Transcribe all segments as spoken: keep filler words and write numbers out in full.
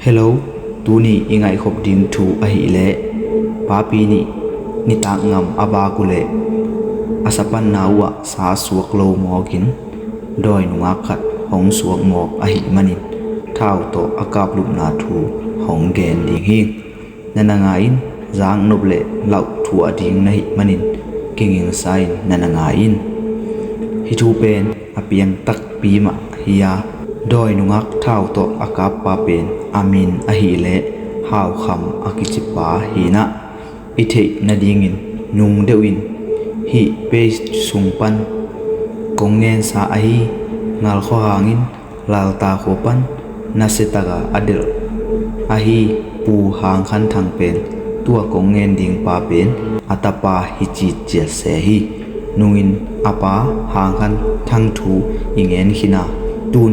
Hello, tuni i ngaihkhop ding thu ahih leh, papi nih nitak ngam a vak uh leh a sapanna uhah sa suak lo mawkin dawi nungak khat hong suak mawk ahih manin thau tawh a kaplupna thu hong gen ding hi. Na na ngai in, zaknop le lauh thuah ding na hih manin kigingsa in na na ngai in. Hih thu pen a piang takpi mah hi a, dawi nungak thau tawh a kappa pen a min ahih leh Haukham a kicipa hi a, i theih nadingin nung deuh in hih page sung pan kong ngensa ahi. Ngalkhaw hangin Lalta khua pan nasia taka a delh ahi Pu Hang Khan Thang pen tua kong ngen ding pa pen a tapa hi ci ciat se hi. Nungin a pa Hang Khan Thang thu i ngen khin a, tun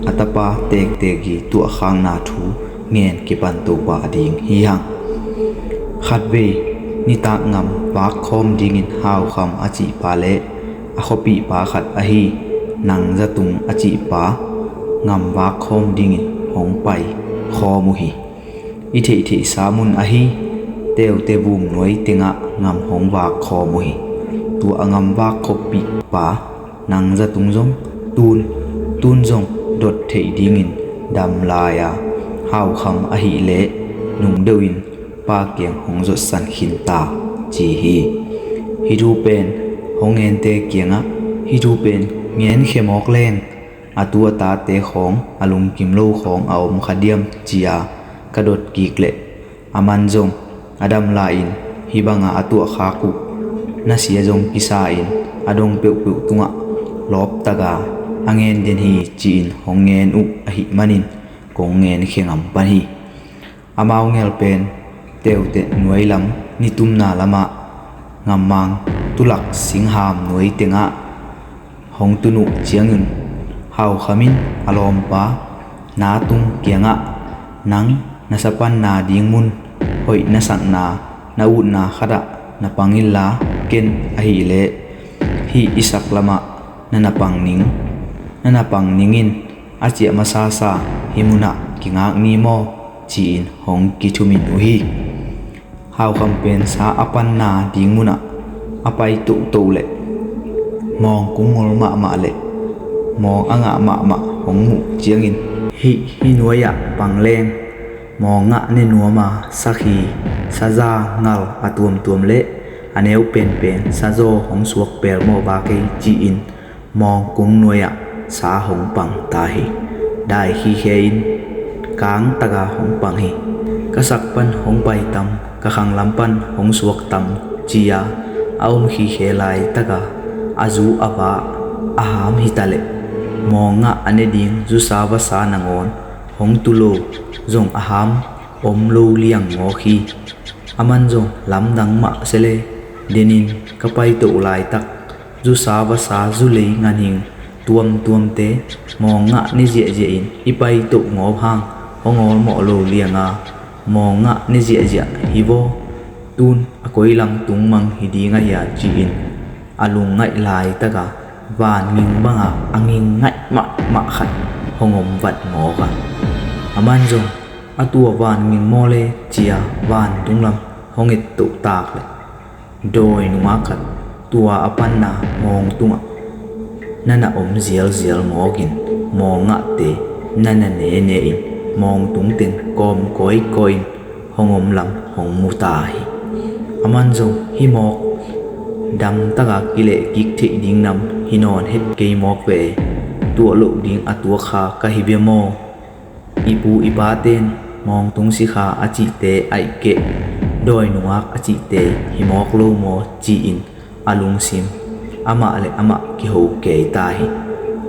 a tapa tektek i tuahkhakna thu ngen kipan to pah ding hi hang. Khatvei nitak ngam vak khawm dingin Haukham a cih pa le a khuapihpa khat ahi Nang Za Tung a cihpa ngam vak khawm dingin hong pai khawm uh hi. I theihtheihsa mun ahi Teute vum nuai tengah ngam hong vak khawm uh hi. Tua a ngam vak khuapihpa Nang Za Tung zong tun, tun zong dot theih dingin dam lai a, Haukham ahih leh nung deuh in pa kiang hong zotsan khin ta ci hi. Hih thu pen hong ngente kiangah hih thu pen ngen khia mawk leng a tu a tate khawng a lungkim lo khawng a om kha diam ci a ka dot kik leh, a man zong a dam lai in hih banga a tuahkhak uh nasia zong kisa in a dong peuhpeuh tungah lawp taka a ngen den hi ci-in hong ngen uh ahih manin kong ngen khia ngam pan hi. Amau ngel pen Teute nuai lam nitumna lamah Ngammang Tulak Singham nuai tengah hong tun uh ciangin Haukham in a lawmpa Na Tung kiangah, nang na sapanna ding mun hoih na sakna na utna khatah na pang inla, ken ahih leh hih i sak lamah na na pang ning, na na pang ning in a ciah masasa hih munah kingak ni maw ci-in hong kithumin uh hi. Haukham pen sa a panna ding munah a pai tohtoh le mawng kung ngol mahmah le mawng a ngah mahmah hong muh ciangin, hih hih nuai-ah pang leng mawng ngah ne nuam a, sakhi, saza, ngal a tuamtuam le a neu penpen sazaw hong suak pel maw vak ei ci-in mawng kung nuai-ah sa hong pang ta hi. Dai khikhe in kang taka hong pang hi. Ka sak pan hong pai tam, ka khanglam pan hong suak tam ci-a a om khikhe laitaka a zu a va a ham hitaleh mawng ngah a ne ding zusa vasa nangawn hong tu lo zong a ham om lo liang mawk hi. A man zong lamdang mah se le, denin ka paitoh laitak zusa vasa zulei nganhing tuamtuamte mawng ngah ne ziahziah in i paitoh ngawp hang hong awlmawh lo lianga mawng ngah ne ziahziah hi vaw. Tun a koi lam tung mang hi ding ahia ci-in a lungngaih laitaka van nging banga a nging ngaih mahmah khat hong om vat mawk a, a man zong a tua van nging maw le cia vantung lam hong et toh tak le dawi nungak khat tua a panna mawng tungah na na om zialzial mawkin mawng ngahte na na nene in mawng tungten kawm kawikawi in hong om lam hong mu ta hi. A man zong hih mawk damtaka kilehkik theih ding nam hi nawn het kei mawk ve. Tuah loh ding a tuak kha ka hi bia maw? I pu i paten mawngtung sikha a cihte aihkeh dawi nungak a cihte hi mawk lo maw ci-in a lungsim amah le amah kiho kei ta hi.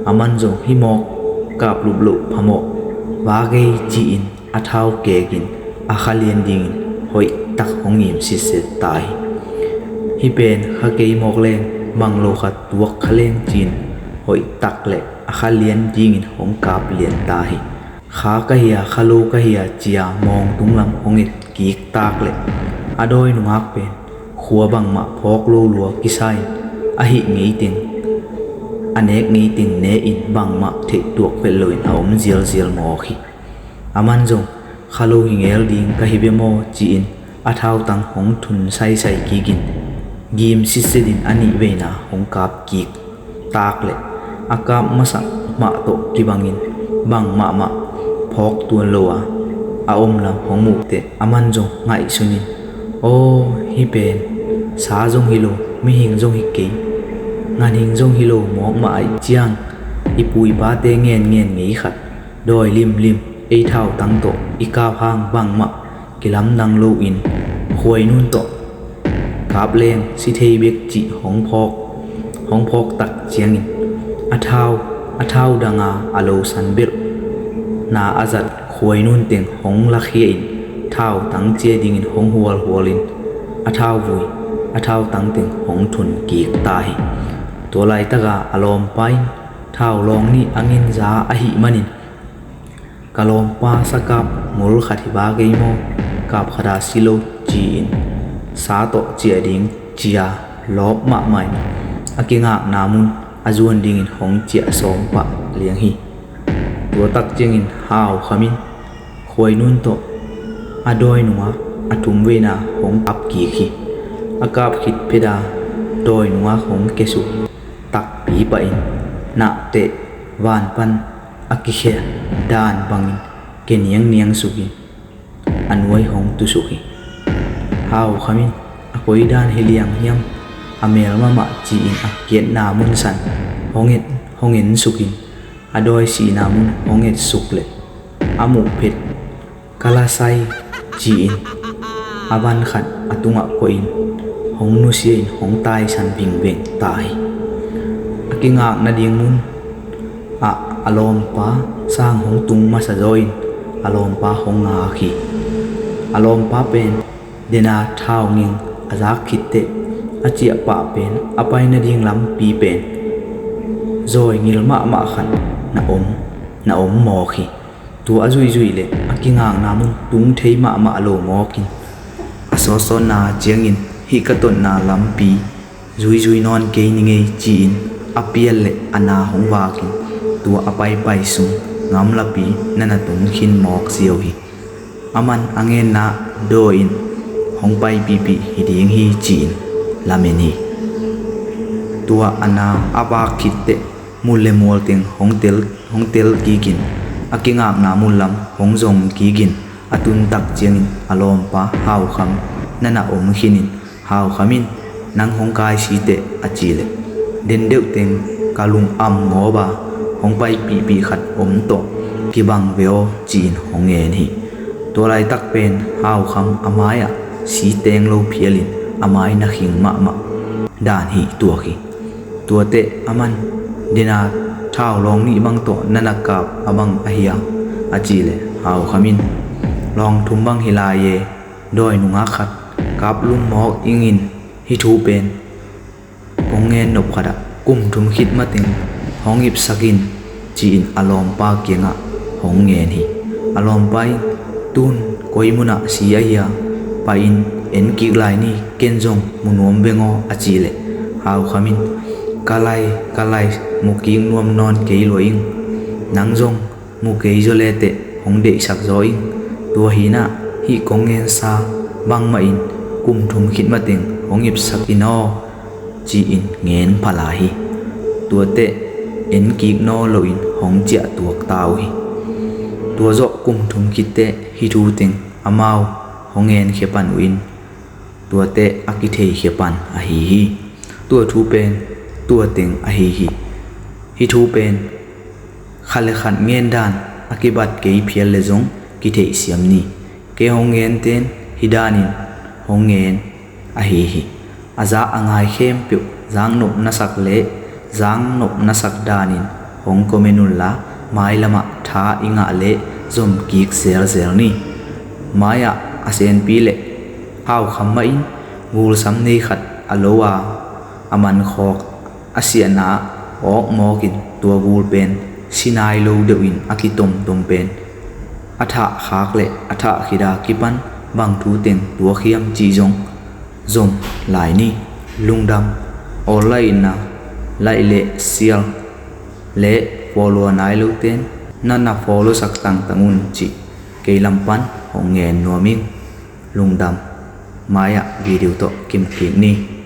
A man zong hih mawk kaplup loh phamawh vak ei ci-in a thau kekin a kha lian dingin hoih tak hong ngim sitset ta hi. Hih pen kha kei mawk leng bang lo kha tuak kha leng ci-in hoih tak le a kha lian dingin hong kap lian ta hi. Kha ka hia kha lo ka hia cia mawngtung lam hong et kik tak le a dawi nungak pen khua bangmah phawk lo lua kisa in a hih ngeiteng a nek ngeiteng ne in bangmah theih tuak vet loin a om zialzial mawk hi. A man zong Kha lo hi ngel ding ka hi ve maw, ci-in a thautang hong thun saisai kikin gim sitsetin a nih veina hong kap kik tak leh a kap masak mah tawh kibangin bang mahmah phawk tuan lo a, a omlam hong muhteh aman zong ngaihsunin, "Aw, hih pen sa zong hi lo, mihing zong hi kei, ganhing zong hi lo mawk mah ahih ciang i pu i pate ngenngen ngei khat dawi limlim ei thautang tawh i kap hang bangmah kilamdang loin khuainun tawh kap leng si thei bek," cih hong phawk, hong phawk tak ciangin a thau, a thau danga a losan belhna a zat khuainun teng hong lakhia in thautang cia dingin hong hualhualin a thauvui, a thautang teng hong thun kik ta hi. Tua laitaka a lawmpa in thau lawng nih a nginza ahih manin, "Ka lawmpa sakap ngol khat hi ba kei maw, kap khata si lo," ci-in sa tawh ciah ding cia lawp mahmah in a kingakna mun a zuan dingin hong ciah sawm pah liang hi. Tua tak ciangin Hau Kham in khuainun tawh a dawi nungak a thum veina hong kap kik hi. A kap khit pheta dawi nungak hong kesuk takpi pahin nahteh van pan a kikhia dan bangin keniangniang sukin a nuai hong tusuk hi. Hau Kham in a koi dan hi liang hiam, a mel mahmah ci-in a kiatna munsan hong en, hong en sukin a dawi sihna mun hong etsuk leh a muh phet, "Ka la sai," ci-in a van khat a tungah koihin hong nusia in hong taisan vingveng ta hi. A kingakna ding mun ah a lawmpa sang hong tung masa zaw in a lawmpa hong ngak hi. A lawmpa pen dena thau nging a zak khitteh a ciah pah pen a pai nading lampi pen zawi ngil mahmah khat na om, na om mawk hi. Tua a zuihzuih leh a kingakna mun tung thei mahmah lo mawkin a sawtsawtna ciangin hih ka totna lampi zuizui nawn kei ning ei, ci-in a pial leh a na hong vakin tua a paipai sung gamlapi na na tung khin mawk ziau hi. Aman a ngenna dawi-in hong paipihpih hi ding hi, ci-in lamen hi. Tua a na a vak khitteh mul le mual teng hong tel, hong tel kikin a kingakna mun lam hong zong kikin a tun tak ciangin a lawmpa Hau Kham na na om khinin Hau Kham in, "Nang hong kai siteh," a cih leh, "Den deuh teng ka lung am ngawp a hong paipihpih khat om tawh kibang ve aw," ci-in hong ngen hi. Tua laitak pen Hau Kham a mai-ah si teng lo phialin a mai na khing mahmah dan hih tuak hi. Tuateh aman, "Dena thau lawng nih bang tawh na na kap a bang ahi a?" a cih leh Hau Kham in, "Lawng thum bang hi lai e, dawi nungak khat kap lum mawk ingin hih thu pen kong ngen nop khatah kum thum khit mateng hong ipsak in," ci-in a lawmpa kiangah hong ngen hi. A lawmpa in, "Tun koi munah si ahi a, pai-in en kik lai ni, ken zong mu nuam veng aw," a cih leh Hau Kham in, "Ka lai, ka lai, mu kik nuam nawn kei lua ing. Nang zong mu kei zaw leteh hong deihsak zaw ing. Tua hinah hih kong ngensa bangmah in kum thum khit mateng hong ipsak in aw," ci-in ngen phala hi. Tuateh en kik naw loin hong ciah tuak ta uh hi. Tua zawh kum thum khitteh hih thu teng amau hong ngenkhia pan uh in, tuateh a kitheikhia pan ahi hi. Tua thu pen tua teng ahi hi. Hih thu pen khat le khat ngen dan a kibat kei phial le zong kitheihsiam ni. Kei hong ngen ten hih danin hong ngen ahi hi. A za a ngai khempeuh zaknop na sak le zaknop na sak danin hong comment unla, mailamah tha i ngah leh zom kik zelzel ni. Mai-ah a senpi leh Hau Kham mah in gulsam nei khat a lo a, a mankhawk a siahna ah awk mawkin tua gul pen si nai lo deuhin a kitomtom pen a thah khak leh a thah khit a kipan bang thu teng tuak hiam cih zong zom lai ni. Lungdam. Awl laihna, like leh share leh follow a nai loten na na follow sak tangtang un cih Kei lam pan hong ngen nuam ing. Lungdam. Mai-ah video tawh kimu kik ni.